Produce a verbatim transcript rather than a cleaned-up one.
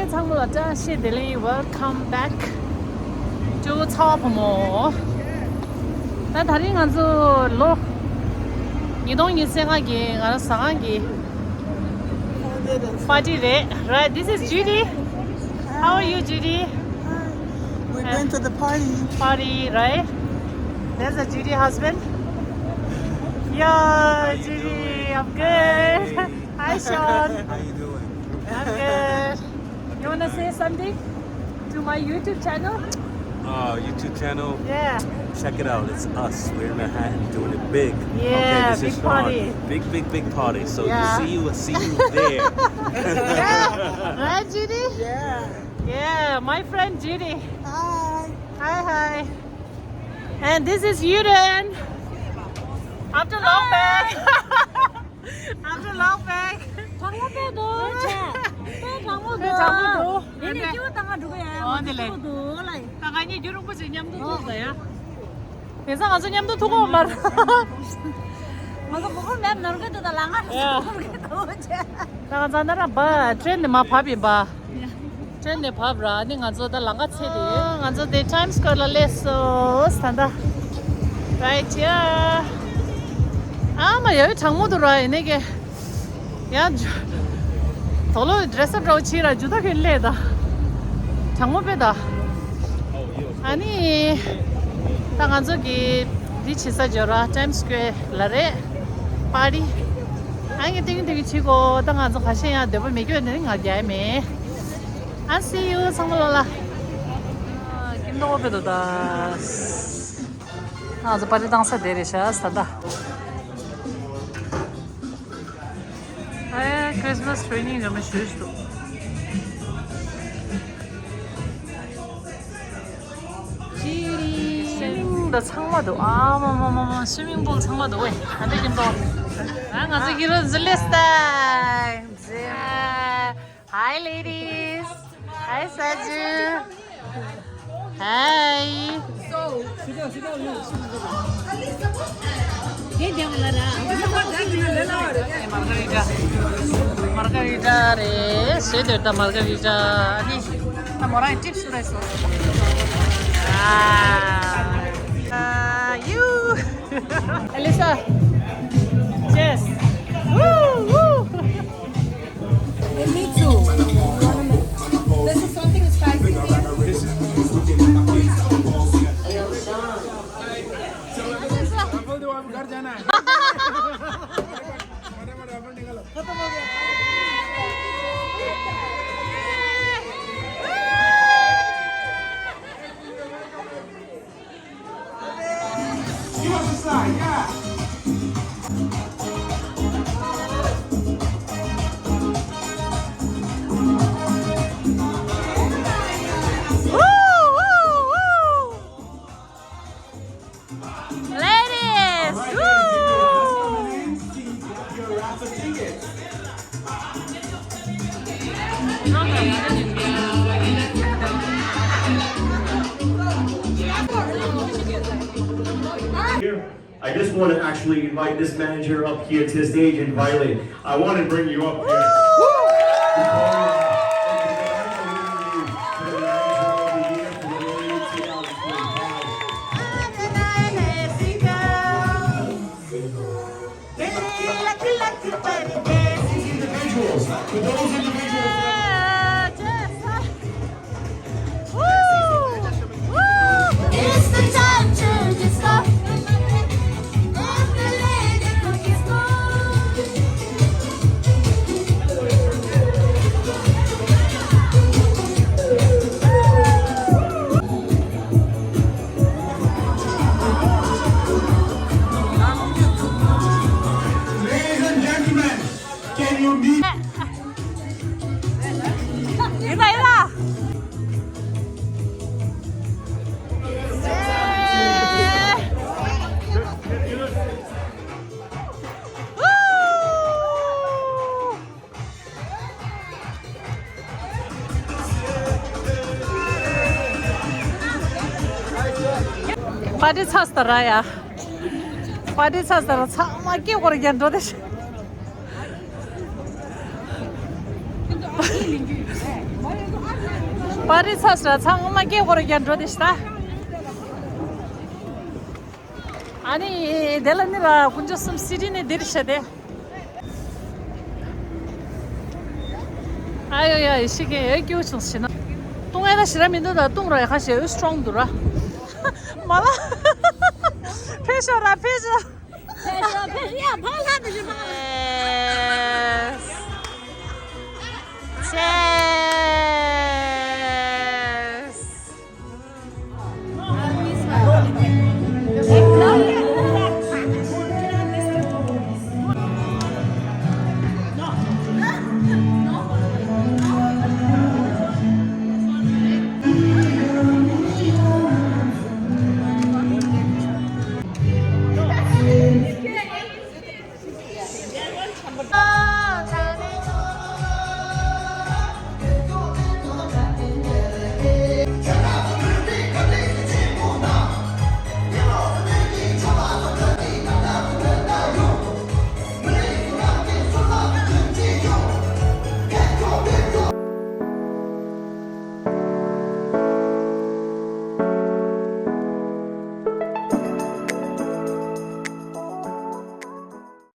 ཚང་མ་ལ་བཀྲ་ཤིས་བདེ་ལེགས། Welcome back to ཚ་བ་བུ་མོ། ད་དེ་རིང་ང་ཚོ་ལོ་ཉིས་སྟོང་ཉི་ཤུ་རྩ་ལྔ་གི་ང་རང་ཟ་ཁང་གི་པར་ཊི་རེད། Right, this is Judy. How are you, Judy? We're going to the party. Party, right? There's a Judy husband. Yeah, Judy, I'm good. Hi, Sean. How you doing? I'm good. You wanna say something to my YouTube channel? Oh, YouTube channel? Yeah. Check it out. It's us. We're in Manhattan doing it big. Yeah, okay, this is big Sean. Party. Big, big, big party. So yeah. You see you, see you there. Yeah. Right, Judy? Yeah. Yeah, my friend Judy. Hi. Hi, hi. And this is Yuden. After long back. After long back. གྲང་མོ་དཔེ་འདུག་ཆེ། དཔེ་གྲང་མོ་དཔེ་འདུག་གྲང་མོ་འདུག་དེ་ནས་སྐྱིད་པོ་བཏང་ག་འགྲོ་གི་ཡ། འོ་དེ་ལས། སྐྱིད་པོ་འདུག་ལ་ཡིན། ད་ང་གཉིས་རྒྱུན་རིང་པོ་ཞིག་མཉམ་དུ་ཐུག་ཟེར་ཡ། དེང་སང་ང་ཚོ་མཉམ་དུ་ཐུག་གོ་མ་རེད། ང་ཚོ་གོ་གོ་མེབ་ནོར་གི་འདུག་ད་ལ་ང་ཡ། ཐུག་གི་འདུག་ཆེ། ད་ང་ཚོ་ན་ར་བ་ཊེན་ནས་མ་བབས་ཡིན་པ། ཊེན་ནས་བབས་ར་ནི་ང་ཚོ་ད་ལམ་ཁ་ཚེ་དེ། ང་ཚོ་དེ་ཊའིམ་སི་ཀོེར་ལ་སླེབས་སོང་ད་ལྟ། རའིཊ་ཡ། ཨ་མ་ཡ་གྲང་མོ་འདུག་ར་ཡིན་ནི་གི། ཡ། དོ་ལོ་ཌི་རེ་སི་ཨབ་འདྲ་བོ་བྱས་ར་ཇུ་ད་ཁྱོད་སླེབས་ད། གྲང་མོ་དཔེ་ད། ཨ་ནི། ད་ང་ཚོ་གི་འདི་བྱེད་ས་འབྱོར་ར་ཊའིམ་སི་ཀོེར་ལ་རེད། པར་ཊི། ཨ་ངས་ཏིང་ཏིང་བྱེད་གོ་ད་ང་ཚོ་ཁ་ཤས་ཡང་འདོད་པ་མེད་ཀྱོ་ནི་ང་རྒྱལ་མེད། I see you ཚང་མ་ལ་ལ། ཀིམ་ཏོ་པེ་དོ་ད། ང་ཚོ་པར་ཊི་བཏང་ས་དེ་རེད་ཤག་ས་ད། ཨེ་ཁྲིས་མས་ཊི་རི་སྙིང་རྗེ་མོ་ཞེ་པོ་ཞིག་འདུག་ཅི་རི། སུའི་མིང་དང་ཚང་མ་འདུག་ཨ་མ་མ་མ་མ། སུའི་མིང་པུལ་ཚང་མ་འདུག་ཨེ། ཨ་འདྲ་ཀིམ་ཏོ། ཨ་ང་ཚོ་གི་རོ་ཟི་ལེ་སི་ཏའི། Hi, ladies. Hi, Saju. Hi. Margarita. Margarita རེད། སུ་དེར་ད་Margarita ནི། ད་མོ་རང་ཊིབ་སུ་རེད་སོ། ཨ། ཨ། ཡུ། Elisa. Yes. Woo, woo. Hey, me too. Wanna make, this is something spicy. Give us a sign, yeah. Woo, woo, woo. Ladies, woo. Your raffle tickets. Here, I just want to actually invite this manager up here to the stage and Violet. I want to bring you up here. Individuals. For those individuals that It's the time to discuss. It's the lady who is gone. Ladies and gentlemen, can you meet? ཡིན་ད་ཡིན་ད། པར་ཊི་ཚར་སོང་ར་ཡ། པར་ཊི་ཚར་སོང་ར། ཚང་མ་སྐེ་སྐོར་རྒྱག་འགྲོ་དེ། པར་རིས་ཚ་སི་ར་ཚང་མ་སྐད་སྐོར་རྒྱ་འགྲོ་དེ་ཤི་ད། ཨ་ནི་དེ་ལ་ནི་ར་དཀོན་མཆོག་གསུམ་སི་ཊི་ནི་འདིར་ཤ་དེ། ཨ་ཡོ་ཡ་ཡི་ཤི་གེ་ཡོད་ཀྱུ་ཆུང་ཤི་ན། ཏུང་ཨེ་ད་ཤི་ར་མི་འདུག་ད་ཏུང་ར་ཡ་ཁ་ཤས་ཨུ་སི་ཊོང་འདུག་ར། མ་ལ། ཕེ་ཤོ་ར་ཕེ་ཤོ། ཕེ་ཤོ་ཕེ་ཤོ་ཡ་ཕ་ལ་ཏུ་ཤི་མ། ཨེ། ཤེ།